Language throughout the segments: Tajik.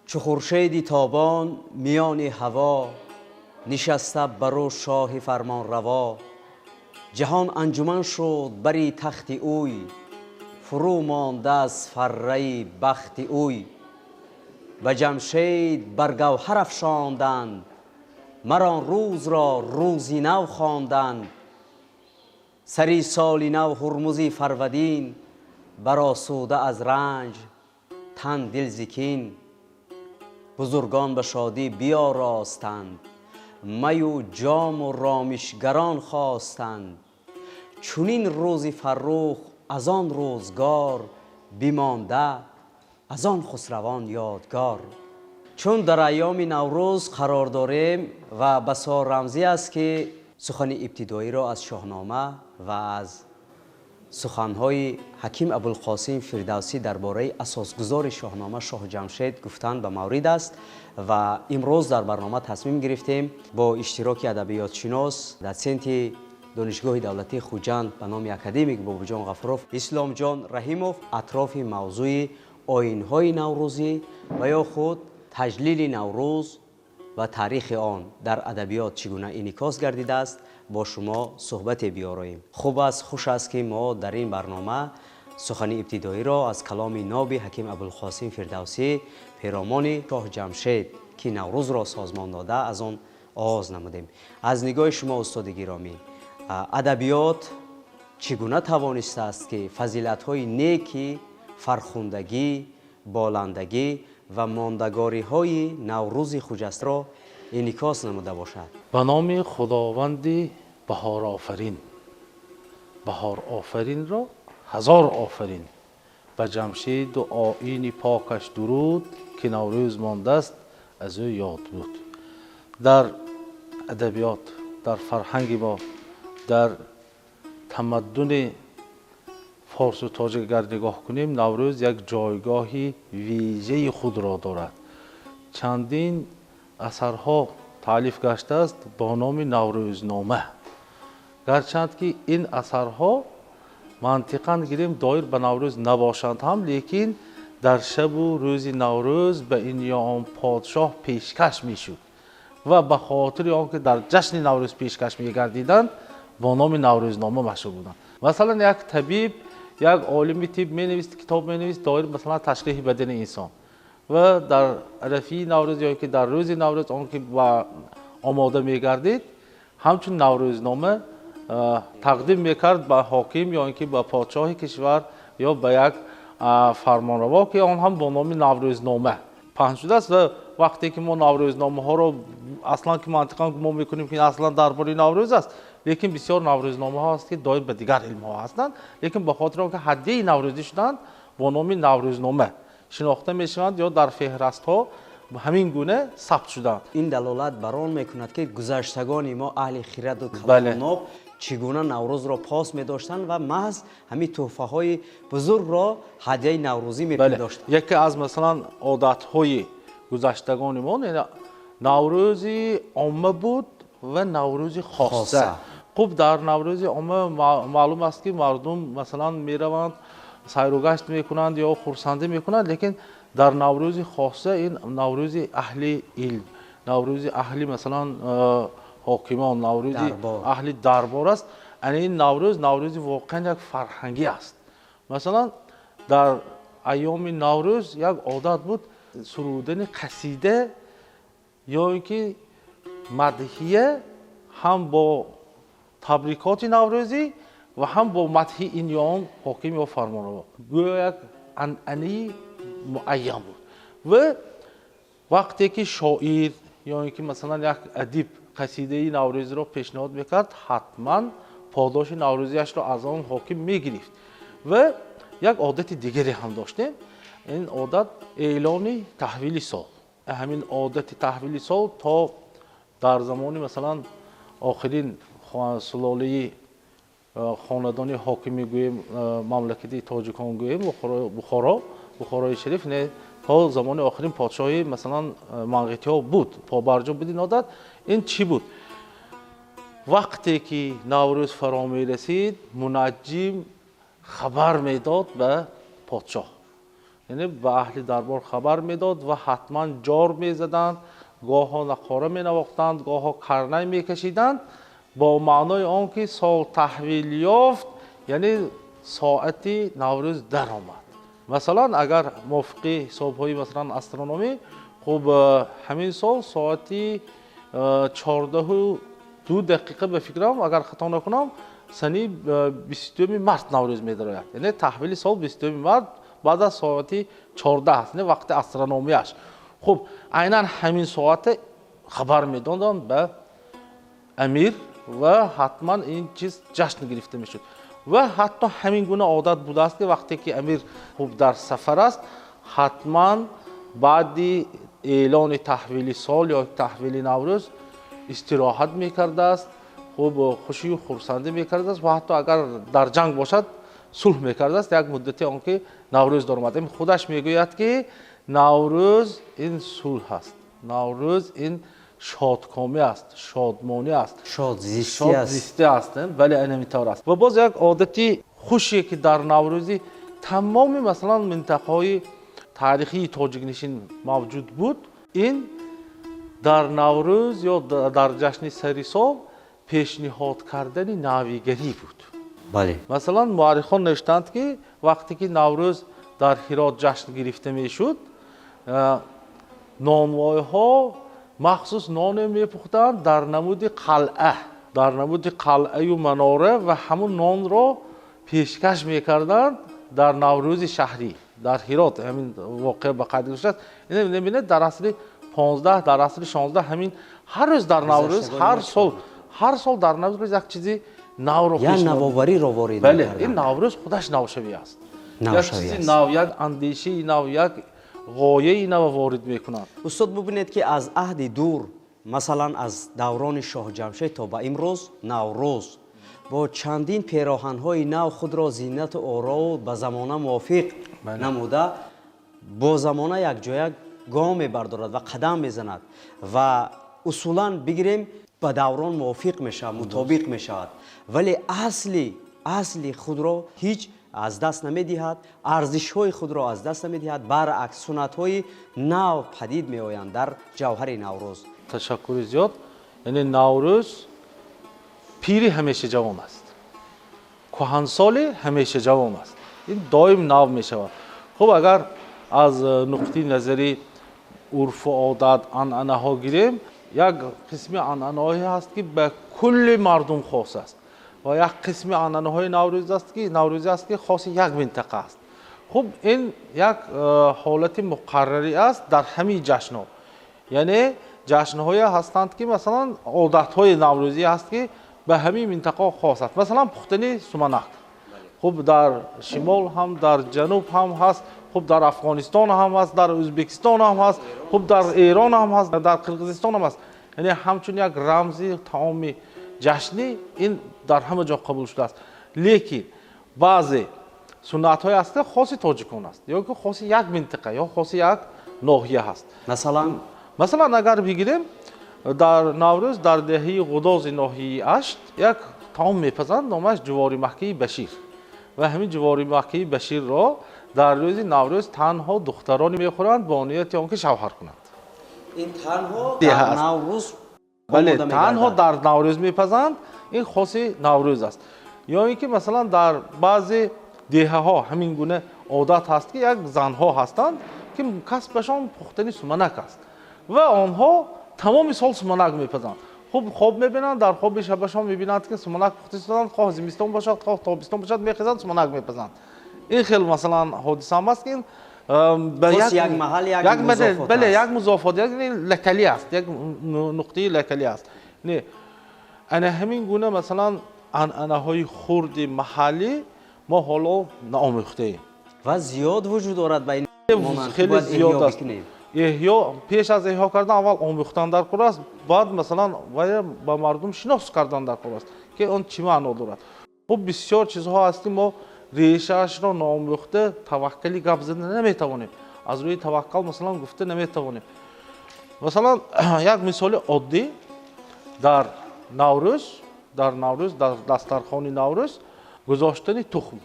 Чу хуршеди тобон миёни ҳаво, нишаста бар ӯ шоҳи фармонраво. Ҷаҳон анҷуман шуд бари тахти ӯй, фурӯ монда аз фарраи бахти ӯй. Ба Ҷамшед бар гавҳар афшонданд, мар он рӯзро рӯзи нав хонданд. Сари соли нав Ҳурмузи Фарвардин, баросуда аз ранҷ тан дил зи кин. Бузургон ба шодӣ биёростанд, маю ҷому ромишгарон хостанд. Чунин рӯзи фаррух аз он рӯзгор бимонда, аз он хусравон ёдгор. Чун дар айёми Наврӯз қарор дорем ва басо рамзӣ аст, ки сухани ибтидоиро аз Шоҳнома ва аз суханҳои Ҳаким Абулқосим Фирдавсӣ дар бораи асосгузори Шоҳнома, Шоҳ Ҷамшед, гуфтан ба маврид аст. Ва имрӯз дар барнома тасмим гирифтем бо иштироки адабиётшинос, дотсенти Донишгоҳи давлатии Хуҷанд ба номи академик Бобоҷон Ғафуров Исломҷон Раҳимов атрофи мавзӯи оинҳои наврӯзӣ ва ё худ таҷлили Наврӯз ва таърихи он дар адабиёт чӣ гуна инъикос гардидааст, бо шумо суҳбате биёроем. Хуб аст, хуш аст, ки мо дар ин барнома сухани ибтидоиро аз каломи ноби Ҳаким Абулқосим Фирдавсӣ перомони Шоҳ Ҷамшед, ки Наврӯзро созмон дода, аз он оғоз намудем. Аз нигоҳи шумо, устоди гиромӣ, адабиёт чӣ гуна тавонистааст, ки фазилатҳои неки фархундагӣ, боландагӣ ва мондагориҳои Наврӯзи хуҷастро инъикос намуда бошад? Ба номи Худованди баҳорофарин, баҳорофаринро ҳазор офарин, ба Ҷамшеду оини покаш дуруд, ки Наврӯз мондааст аз ӯ ёд буд. Дар адабиёт, дар фарҳанги мо, дар тамаддуни форсу тоҷик агар нигоҳ кунем, Наврӯз як ҷойгоҳи вижаи худро дорад. Чандин асарҳо таълиф гаштааст бо номи Наврӯзнома, гарчанд ки ин асарҳо мантиқан гирем, доир ба Наврӯз набошанд ҳам, лекин дар шабу рӯзи Наврӯз ба ин ё он подшоҳ пешкаш мешуд ва ба хотири он ки дар ҷашни Наврӯз пешкаш мегардиданд, бо номи Наврӯзнома машҳур буданд. Масалан, як табиб, як олими тиб менавист, китоб менавист доир, масалан, ташриҳи бадани инсон, ва дар арафии Наврӯз ё ки дар рӯзи Наврӯз он ки ба омода мегардид, ҳамчун Наврӯзнома тақдим мекард ба ҳоким ё ин ки ба подшоҳи кишвар ё ба як фармонраво, ки он ҳам бо номи Наврӯзнома паҳн шудааст. Ва вақте ки мо наврӯзномаҳоро аслан ки мантиқан гумон мекунем, ки аслан дар бораи Наврӯз аст, лекин бисёр наврӯзномаҳо ҳаст, ки доир ба дигар илмҳо ҳастанд, лекин ба хотири он ки ҳадияи наврӯзӣ шуданд, бо номи Наврӯзнома шинохта мешаванд ё дар феҳрастҳо ҳамин гуна сабт шуданд. Ин далолат бар он мекунад, ки гузаштагони мо, аҳли хираду калонноб, чӣ гуна Наврӯзро пос медоштанд ва маҳз ҳамин тӯҳфаҳои бузургро ҳадияи наврӯзӣ мепиндоштанд. Яке аз, масалан, одатҳои гузаштагони мо Наврӯзи омма буд ва Наврӯзи хоса. Хуб, дар Наврӯзи омма маълум аст, ки мардум, масалан, мераванд, сайругашт мекунанд ё хурсандӣ мекунанд, лекин дар Наврӯзи хоса ин Наврӯзи аҳли илм, Наврӯзи аҳли, масалан, ҳокимон, Наврӯзи аҳли дарбор аст. Ана ин Наврӯз Наврӯзи воқеан як фарҳангӣ аст. Масалан, дар айёми Наврӯз як одат буд: сурудани қасида ё ин ки мадҳия, ҳам бо табрикоти наврӯзӣ ва ҳам бо мадҳи ин ё он ҳоким ё фармонраво. Гӯё як анъанаи муайян буд. Ва вақте ки шоир ё ин ки, масалан, як адиб қасидаи наврӯзиро пешниҳод мекард, ҳатман подоши наврӯзиашро аз он ҳоким мегирифт. Ва як одати дигаре ҳам доштем. Ин одат эълони таҳвили сол. Ҳамин одати таҳвили сол то дар замони, масалан, охирин сулолаи хонадони ҳокими, гӯем, мамлакати тоҷикон, гӯем, Бухоро, Бухорои шариф, не, то замони охирин подшоҳи, масалан, манғитиҳо буд, побарҷо буд ин одат. Ин чӣ буд? Вақте ки Наврӯз фаро мерасид, мунаҷҷим хабар медод ба подшоҳ. Яъне ба аҳли дарбор хабар медод ва ҳатман ҷор мезаданд, гоҳо нақора менавохтанд, гоҳо карнай мекашиданд, бо маънои он ки сол таҳвил ёфт, яъне соати Наврӯз даромад. Масалан, агар мувофиқи ҳисобҳои масалан астрономӣ, хуб, ҳамин сол соати 14:02, ба фикрам, агар хато накунам, санаи 20 март Наврӯз медарояд. Яъне таҳвили сол 20 март баъд аз соати 14 аст, вақти астрономияш. Хуб, айнан ҳамин соата хабар медоданд ба амир ва ҳатман ин чиз ҷашн гирифта мешуд. Ва ҳатто ҳамин гуна одат будааст, ки вақте ки амир, хуб, дар сафар аст, ҳатман баъди эълони таҳвили сол ё таҳвили Наврӯз истироҳат мекардааст, хуб, хушию хурсандӣ мекардааст ва ҳатто агар дар ҷанг бошад, сулҳ мекардааст як муддати он ки Наврӯз даромад. Худаш мегӯяд, ки Наврӯз ин сулҳ аст, Наврӯз ин шодкомӣ аст, шодмонӣ аст, шодзистӣ аст. Бале, ана ҳамин тавр аст. Ва боз як одати хуше, ки дар Наврӯзи тамоми масалан минтақаҳои таърихии тоҷикнишин мавҷуд буд, ин дар Наврӯз ё дар ҷашни сари сол пешниҳод кардани навигарӣ буд. Масалан, муаррихон навиштанд, ки вақте ки Наврӯз дар Ҳирот ҷашн гирифта мешуд, нонвойҳо махсус ноне мепухтанд дар намуди қалъа, дар намуди қалъаю манора, ва ҳамун нонро пешкаш мекарданд дар Наврӯзи шаҳрӣ дар Ҳирот. Ҳамин воқеа ба қайд гирифта шудааст. Мебинед, дар асри 15, дар асри 16 ҳамин ҳар рӯз дар Наврӯз, ҳар сол дар Наврӯз як чизи навро, як навовариро ворид. Бале, ин Наврӯз худаш навшавӣ аст, як чизи нав, як андешаи нав, як ғояи нав ворид мекунад. Устод, бубинед, ки аз аҳди дур, масалан аз даврони Шоҳ Ҷамшед то ба имрӯз, Наврӯз бо чандин пероҳанҳои нав худро зинату орову ба замона мувофиқ намуда, бо замона якҷоя гом мебардорад ва қадам мезанад ва усулан бигирем, ба даврон мувофиқ мешавад, мутобиқ мешавад, вале асли худро ҳеҷ аз даст намедиҳад, арзишҳои худро аз даст намедиҳад. Баръакс, суннатҳои нав падид меоянд дар ҷавҳари Наврӯз. Ташаккури зиёд. Яъне Наврӯз пири ҳамеша ҷавон аст, кӯҳансоли ҳамеша ҷавон аст, ин доим нав мешавад. Хуб, агар аз нуқтаи назари урфу одат, анъанаҳо гирем, як қисми анъанаҳое ҳаст, ки ба кулли мардум хос аст, ва як қисми анъанаҳои наврӯзӣ аст, ки хоси як минтақа аст. Хуб, ин як ҳолати муқаррарӣ аст дар ҳамин ҷашнҳо. Яъне ҷашнҳое ҳастанд, ки масалан одатҳои наврӯзӣ ҳаст, ки ба ҳамин минтақа хос аст. Масалан, пухтани суманак, хуб, дар шимол ҳам, дар ҷануб ҳам ҳаст, хуб, дар Афғонистон ҳам ҳаст, дар Ӯзбекистон ҳам ҳаст, хуб, дар Эрон ҳам ҳаст, дар Қирғизистон ҳам ҳаст. Яъне ҳамчун як рамзи таоми ҷашнӣ ин дар ҳама ҷо қабул шудааст. Лекин баъзе суннатҳое ҳаст, ки хоси тоҷикон аст ё ки хоси як минтақа ё хоси як ноҳия ҳаст. Масалан? Масалан, агар бигирем, дар Наврӯз дар деҳаи Ғудози ноҳияи Ашт як таом мепазанд, номаш ҷувори маҳкии башир. Ва ҳамин ҷувори маҳкии баширро дар рӯзи Наврӯз танҳо духтароне мехӯранд бо нияти он ки шавҳар кунанд. Ин танҳо дар Наврӯз? Бале, танҳо дар Наврӯз мепазанд, ин хоси Наврӯз аст. Ё ин ки масалан дар баъзе деҳаҳо ҳамин гуна одат ҳаст, ки як занҳо ҳастанд, ки касбашон пухтани суманак аст, ва онҳо тамоми сол суманак мепазанд. Хуб, хоб мебинанд, дар хоби шабашон мебинанд, ки суманак пухта истоданд, хоҳ зимистон бошад, хоҳ тобистон бошад, мехезанд, суманак мепазанд. Ин хел масалан ҳодиса ҳам аст, ки як маҳал, як, бале, як музофот, як локалӣ аст, як нуқтаи локалӣ аст. Не, ана ҳамин гуна масалан анъанаҳои хурди маҳаллӣ мо ҳоло наомӯхтаем. Ва зиёд вуҷуд дорад ба ин. Хеле зиёд аст. Эҳё, пеш аз эҳё кардан аввал омӯхтан дар кор аст, баъд масалан вая ба мардум шинос кардан дар кор аст, ки он чӣ маъно дорад. Хуб, бисёр чизҳо ҳаст, ки мо решаашро наомӯхта таваккалӣ гап зада наметавонем, аз рӯи таваккал масалан гуфта наметавонем. Масалан, як мисоли оддӣ: дар Наврӯз, дар дастархони Наврӯз гузоштани тухм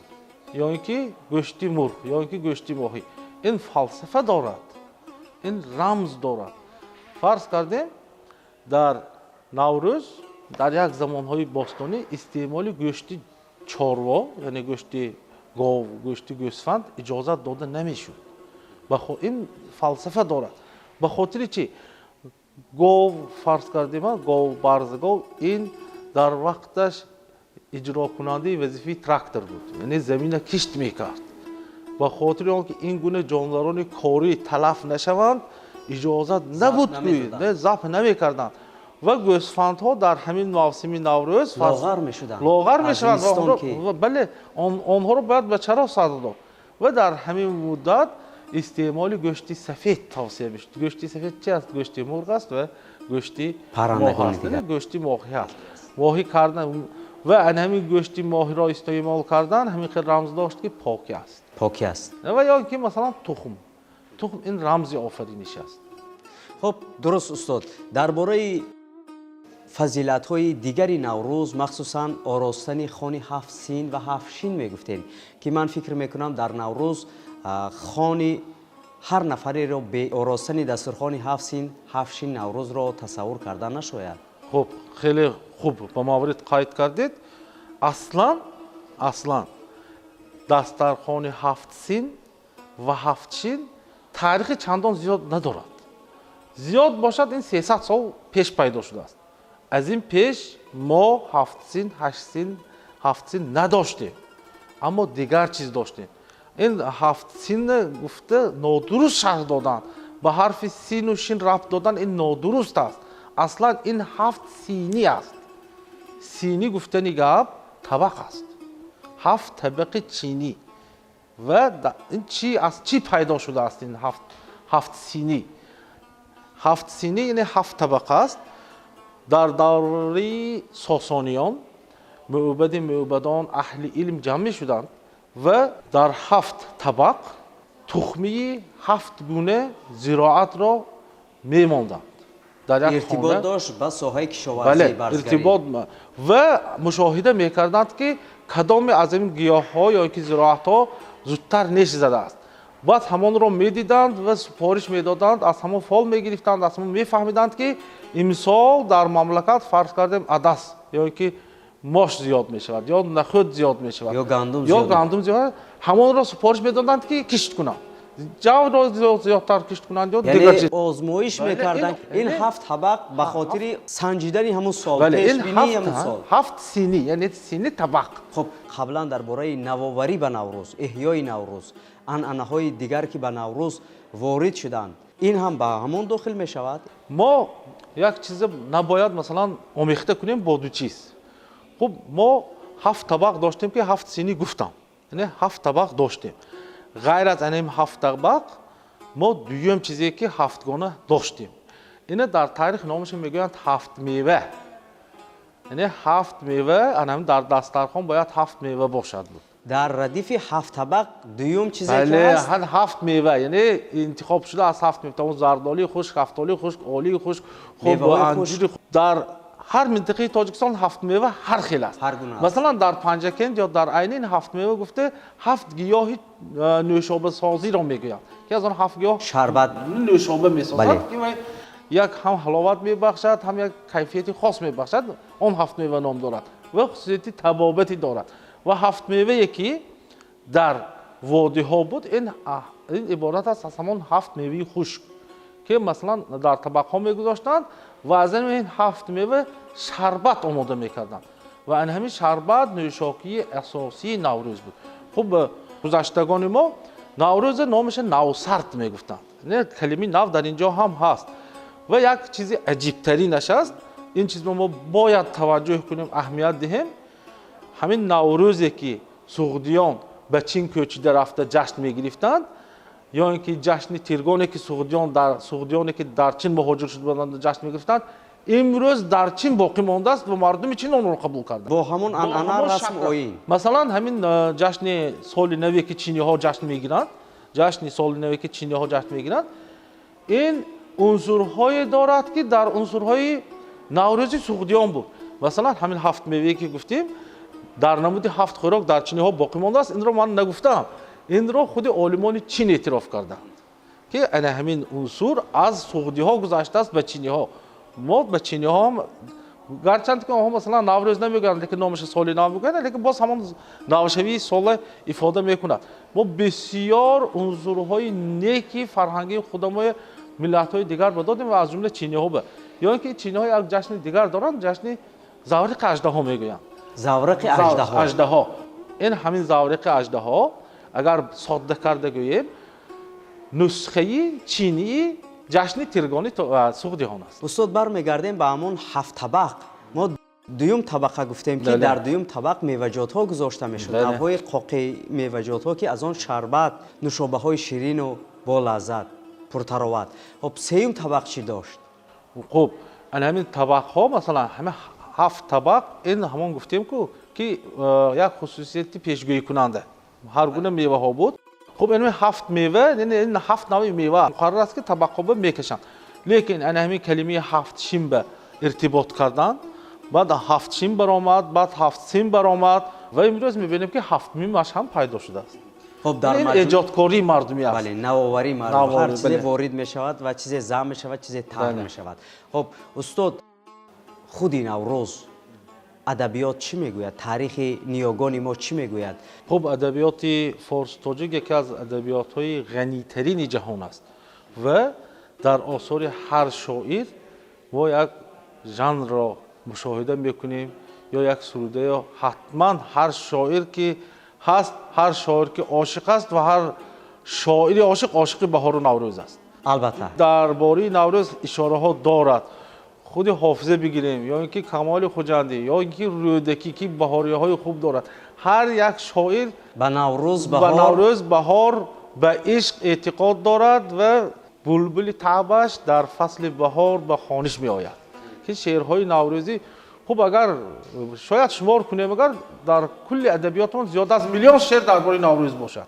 ё ин ки гӯшти мурғ ё ин ки гӯшти моҳӣ. Ин фалсафа дорад, ин рамз дорад. Фарз кардем, дар Наврӯз дар як замонҳои бостонӣ истеъмоли гӯшти чорво, яъне гӯшти гов, гӯшти гӯсфанд иҷозат дода намешуд. Ин фалсафа дорад. Ба хотири чӣ? Гов, фарз кардем, гов, барзагов, ин дар вақташ иҷрокунандаи вазифаи трактор буд, яъне замина кишт мекард. Ба хотири он ки ин гуна ҷонварони корӣ талаф нашаванд, иҷозат набуд, забҳ намекарданд. Ва гӯсфандҳо дар ҳамин мавсими Наврӯз лоғар мешуданд. Лоғар мешаванд. Бале, онҳоро бояд ба чаро сар дод. Ва дар ҳамин муддат истеъмоли гӯшти сафед тавсия мешуд. Гӯшти сафед чи аст? Гӯшти мурғ аст ва гӯшти моҳ аст, гӯшти моҳӣ аст. Моҳӣ кардан ва ана ҳамин гӯшти моҳиро истеъмол кардан ҳамин хел рамз дошт, ки покӣ аст. Покӣ аст. Ва ё ки масалан тухм. Тухм ин рамзи офариниш аст. Хуб, дуруст, устод. Дар бораи фазилатҳои дигари Наврӯз, махсусан оростани хони ҳафт син ва ҳафт шин мегуфтем, ки ман фикр мекунам, дар Наврӯз хони ҳар нафареро бе оростани дастурхони ҳафт син, ҳафт шин Наврӯзро тасаввур карда нашояд. Хуб, хеле хуб ба маврид қайд кардед. Аслан дастархони ҳафт син ва ҳафт шин таърихи чандон зиёд надорад. Зиёд бошад, ин 300 сол пеш пайдо шудааст. Аз ин пеш мо ҳафт син, ҳашт син, ҳафт син надоштем, аммо дигар чиз доштем. Ин ҳафт син гуфта нодуруст шарҳ додан, ба ҳарфи сину шин рабт додан, ин нодуруст аст. Аслан ин ҳафт синӣ аст. Синӣ гуфтани гап табақ аст, ҳафт табақи чинӣ. Ва ин чи аз чӣ пайдо шудааст? Ин ҳафт синӣ, ҳафт синӣ яъне ҳафт табақа аст. Дар давраи Сосониён мӯбади мӯбадон, аҳли илм ҷамъ мешуданд ва дар ҳафт табақ тухмии ҳафт гуна зироатро мемонданд. Дар як иртибот дошт ба соҳаи кишоварзӣ. Иртибот ва мушоҳида мекарданд, ки кадоме аз ин гиёҳҳо ё ки зироатҳо зудтар неш задааст. Баъд ҳамонро медиданд ва супориш медоданд, аз ҳамон фол мегирифтанд, аз ҳамон мефаҳмиданд, ки имсол дар мамлакат, фарз кардем, адас ё ки мош зиёд мешавад, ё нахӯд зиёд мешавад, ё гандум. Ё гандум зиёд. Ҳамонро супориш медоданд, ки кишт кунанд, ҷавро зиёдтар кишт кунанд ё дигар чиз. Озмоиш мекарданд. Ин ҳафт табақ ба хотири санҷидани ҳамун сол, пешбинии ҳамун сол. Ҳафт синӣ, яъне синӣ табақ. Хуб, қаблан дар бораи навоварӣ ба Наврӯз, эҳёи Наврӯз, анъанаҳои дигар, ки ба Наврӯз ворид шуданд, ин ҳам ба ҳамон дохил мешавад? Мо як чиза набояд, масалан, омехта кунем бо ду чиз. Хуб, мо ҳафт табақ доштем, ки ҳафт синӣ гуфтам, яъне ҳафт табақ доштем. Ғайр аз анин ҳафт табақ, мо дуюм чизе ки ҳафтгона доштем, ина дар таърих номашо мегӯянд ҳафт мева, яъне ҳафт мева. Анам дар дастархон бояд ҳафт мева бошад буд. Дар радифи ҳафт табақ дуюм чизе ки ҳаст? Ҳафт мева, яъне интихоб шуда аз ҳафт мева: зардолии хушк, ҳафтолии хушк, олии хушк, хуб, анҷири. Дар ҳар минтақаи Тоҷикистон ҳафт мева ҳар хел аст. Масалан, дар Панҷакент ё дар Айнин ҳафт мева гуфта ҳафт гиёҳи нӯшобасозиро мегӯянд, ки аз он ҳафт гиёҳ шарбат нӯшоба месозад, ки як ҳам ҳаловат мебахшад, ҳам як кайфияти хос мебахшад. Он ҳафт мева ном дорад ва хусусияти табобатӣ дорад. Ва ҳафт мевае, ки дар водиҳо буд, ин иборат аст аз ҳамон ҳафт меваи хушк, ки масалан дар табақҳо мегузоштанд ва аз ин ҳафт мева шарбат омода мекарданд. Ва ин ҳамин шарбат нӯшокии асосии Наврӯз буд. Хуб, гузаштагони мо Наврӯза номаша навсард мегуфтанд. Калимаи нав дар ин ҷо ҳам ҳаст. Ва як чизи аҷибтаринаш аст, ин чизро мо бояд таваҷҷӯҳ кунем, аҳамият диҳем. Ҳамин Наврӯзе, ки суғдиён ба Чин кӯчида рафта ҷашн мегирифтанд, ё ин ки ҷашни Тиргоне, ки суғдиёне, ки дар Чин муҳоҷир шуда буданд, ҷашн мегирифтанд, имрӯз дар Чин боқӣ мондааст ва мардуми Чин онро қабул карданд. Бо ҳамон анъана, расму оин. Масалан, ҳамин ҷашни соли наве, ки чиниҳо ҷашн мегиранд, ҷашни соли наве, ки чиниҳо ҷашн мегиранд, ин унсурҳое дорад, ки дар унсурҳои Наврӯзи суғдиён буд. Масалан, ҳамин ҳафт мевае, ки гуфтем, дар намуди ҳафт хӯрок дар чиниҳо боқӣ мондааст. Инро ман нагуфтаам. Инро худи олимони Чин эътироф карданд, ки ана ҳамин унсур аз суғдиҳо гузаштааст ба чиниҳо. Мо ба чиниҳо ҳам, гарчанд ки онҳо масалан Наврӯз намегӯянд, лекин номаша соли нав мегӯянд, лекин боз ҳамон навшавии сола ифода мекунад. Мо бисёр унсурҳои неки фарҳангии худамои миллатҳои дигар ба додем ва аз ҷумла чиниҳо ба. Ё ин ки чиниҳо як ҷашни дигар доранд, ҷашни завриқи аждаҳо мегӯянд. Завриқи аждаҳо. Аждаҳо. Ин ҳамин завриқи аждаҳо, агар содда карда гӯем, нусхаи чинии ҷашни тиргони суғдиҳон аст. Устод, бармегардем ба ҳамон ҳафт табақ. Мо дуюм табақа гуфтем, ки дар дуюм табақ меваҷотҳо гузошта мешуд, навъҳои қоқи меваҷотҳо, ки аз он шарбат, нушобаҳои ширину бо лаззат, пуртароват. Хоб, сеюм табақ чӣ дошт? Хуб, ана ҳамин табақҳо, масалан, ҳама ҳафт табақ, ин ҳамон гуфтем ку, ки як хусусияти пешгӯикунанда ҳар гуна меваҳо буд. Хуб, ин ҳафт мева, ин ҳафт навъи мева муқаррар аст, ки табақҳо мекашанд. Лекин ана ҳамин калимаи ҳафт шин ба иртибот кардан, баъд ҳафт шин баромад, баъд ҳафт син баромад ва имрӯз мебинем, ки ҳафт мимаш ҳам пайдо шудааст. Хуб, дар ин эҷодкории мардумӣ аст. Бале, навоварии мардум. Ҳар чизе ворид мешавад ва чизе зам мешавад, чизе тарк мешавад. Хуб, устод, худи Наврӯз адабиёт чӣ мегӯяд? Таърихи ниёгони мо чӣ мегӯяд? Хуб, адабиёти форс-тоҷик яке аз адабиётҳои ғанитарини ҷаҳон аст ва дар осори ҳар шоир мо як жанрро мушоҳида мекунем ё як суруда, ё ҳатман ҳар шоир ки ҳаст, ҳар шоир ки ошиқ аст ва ҳар шоири ошиқ ошиқи баҳору Наврӯз аст. Албатта. Дар бораи Наврӯз ишораҳо дорад. Худи Ҳофиза бигирем, ё ин ки Камоли Хуҷандӣ, ё ин ки Рӯдакӣ, ки баҳориҳои хуб дорад. Ҳар як шоир ба Наврӯз, ба Наврӯз, баҳор, ба ишқ эътиқод дорад ва булбули таъбаш дар фасли баҳор ба хониш меояд, ки шеърҳои наврӯзӣ, хуб, агар шояд шумор кунем, агар дар кулли адабиётмон зиёда аз миллион шеър дар бораи Наврӯз бошад,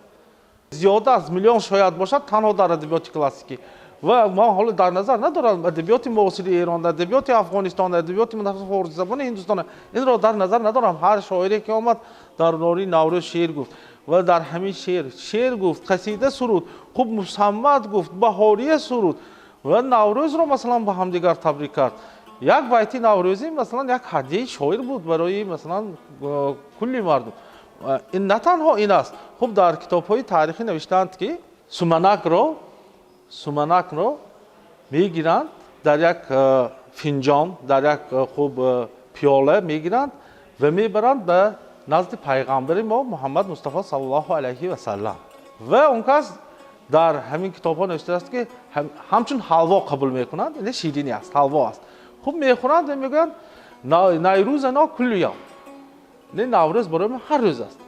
зиёда аз миллион шояд бошад танҳо дар адабиёти классикӣ. Ва ман ҳоло дар назар надорам адабиёти муосири Эрон, адабиёти Афғонистон, адабиёти форсизабони Ҳиндустон, инро дар назар надорам. Ҳар шоире ки омад, дар бораи Наврӯз шеър гуфт ва дар ҳамин шеър шеър гуфт, қасида суруд, хуб, мусаммат гуфт, баҳория суруд ва Наврӯзро масалан ба ҳамдигар табрик кард. Як байти наврӯзӣ масалан як ҳадияи шоир буд барои масалан кулли мардум. Ин на танҳо ин аст. Хуб, дар китобҳои таърихӣ навиштаанд, ки суманакро мегиранд, дар як финҷон, дар як, хуб, пиёла мегиранд ва мебаранд ба назди пайғамбари мо Муҳаммад Мустафо саллаллоҳу алайҳи васаллам. Ва он кас, дар ҳамин китобҳо навиштааст, ки ҳамчун ҳалво қабул мекунанд, ин ширинӣ аст, ҳалво аст. Хуб, мехӯранд ва мегӯянд: «Наврӯзано кулли явм», Наврӯз барои мо ҳар рӯз аст.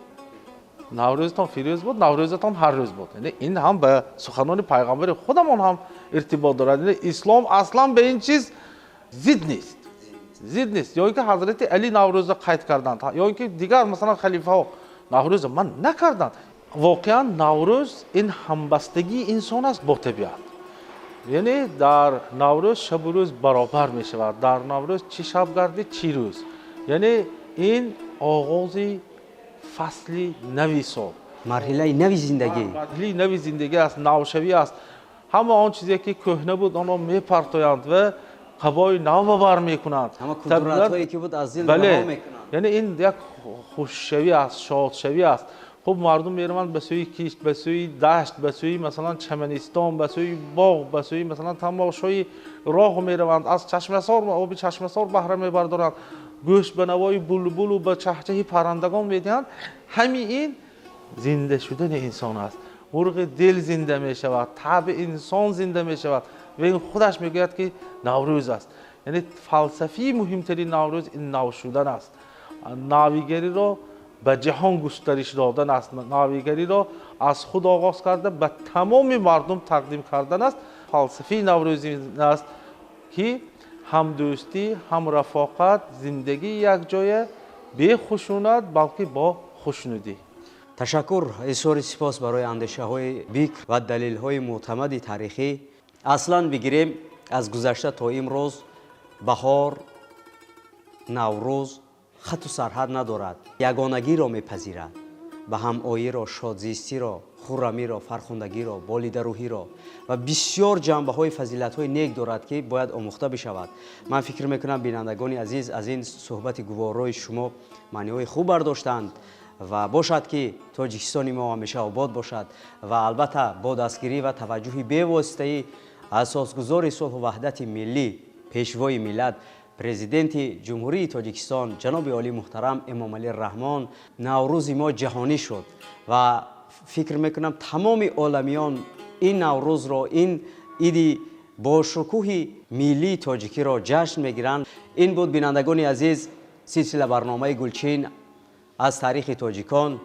Наврӯзатон фирӯз буд, наврӯзатон ҳар рӯз буд. Ин ҳам ба суханони пайғамбари худамон ҳам иртибот дорад. Ислом аслан ба ин чиз зид нест, зид нест. Ё ин ки ҳазрати Али Наврӯзро қайд карданд, ё ин ки дигар масалан халифаҳо Наврӯзро ман накарданд. Воқеан, Наврӯз ин ҳамбастагии инсон аст бо табиат. Яъне дар Наврӯз шабу рӯз баробар мешавад, дар Наврӯз чӣ шаб гардид, чӣ рӯз. Яъне ин оғози фасли нави сол, марҳилаи нави зиндагӣ, марҳилаи нави зиндагӣ аст, навшавӣ аст. Ҳама он чизе ки кӯҳна буд, онро мепартоянд ва қабои нав ба бар мекунанд. Ҳама кудуратҳое ки буд, аз дил раҳо мекунанд. Яъне ин як хушшавӣ аст, шодшавӣ аст. Хуб, мардум мераванд ба сӯи кишт, ба сӯи дашт, ба сӯи масалан чаманистон, ба сӯи боғ, ба сӯи масалан тамошои роҳ мераванд, аз чашмасор, оби чашмасор баҳра мебардоранд, гӯш ба навои булбулу ба чаҳчаҳи паррандагон медиҳанд. Ҳамин ин зинда шудани инсон аст. Мурғи дил зинда мешавад, таби инсон зинда мешавад ва ин худаш мегӯяд, ки Наврӯз аст. Яъне фалсафии муҳимтарини Наврӯз ин нав шудан аст, навигариро ба ҷаҳон густариш додан аст, навигариро аз худ оғоз карда ба тамоми мардум тақдим кардан аст. Фалсафаи Наврӯз ин аст, ки ҳамдӯстӣ, ҳам рафоқат, зиндагии якҷоя бехушунат, балки бо хушнудӣ. Ташаккур, изҳори сипос барои андешаҳои бикр ва далелҳои мӯътамади таърихӣ. Аслан бигирем, аз гузашта то имрӯз баҳор, Наврӯз хату сарҳад надорад, ягонагиро мепазирад, ба ҳамоиро, шодзистиро, Хуррамиро, фархундагиро, болидарӯҳиро ва бисёр ҷанбаҳои фазилатҳои нек дорад, ки бояд омӯхта бишавад. Ман фикр мекунам, бинандагони азиз аз ин суҳбати гуворои шумо маъниҳои хуб бардоштанд ва бошад, ки Тоҷикистони мо ҳамеша обод бошад. Ва албатта, бо дастгирӣ ва таваҷҷӯҳи бевоситаи асосгузори сулҳу ваҳдати миллӣ, Пешвои миллат, Президенти Ҷумҳурии Тоҷикистон ҷаноби олӣ муҳтарам Эмомалӣ Раҳмон, Наврӯзи мо ҷаҳонӣ шуд ва фикр мекунам, тамоми оламиён ин Наврӯзро, ин иди бошукӯҳи миллии тоҷикиро ҷашн мегиранд. Ин буд, бинандагони азиз, силсила барномаи «Гулчин» аз таърихи тоҷикон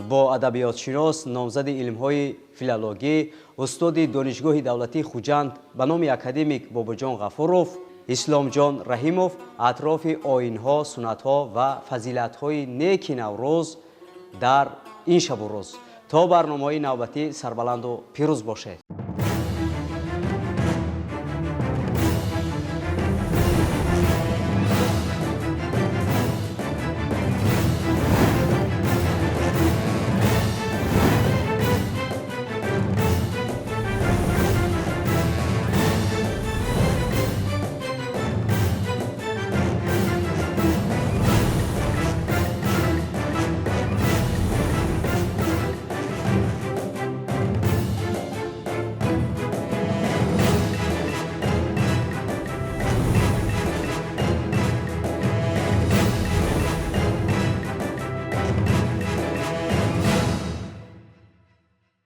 бо адабиётшинос, номзади илмҳои филологӣ, устоди Донишгоҳи давлатии Хуҷанд ба номи академик Бобоҷон Ғафуров Исломҷон Раҳимов атрофи оинҳо, суннатҳо ва фазилатҳои неки Наврӯз дар ин шабу рӯз. То барномаҳои навбатӣ сарбаланду пирӯз бошед.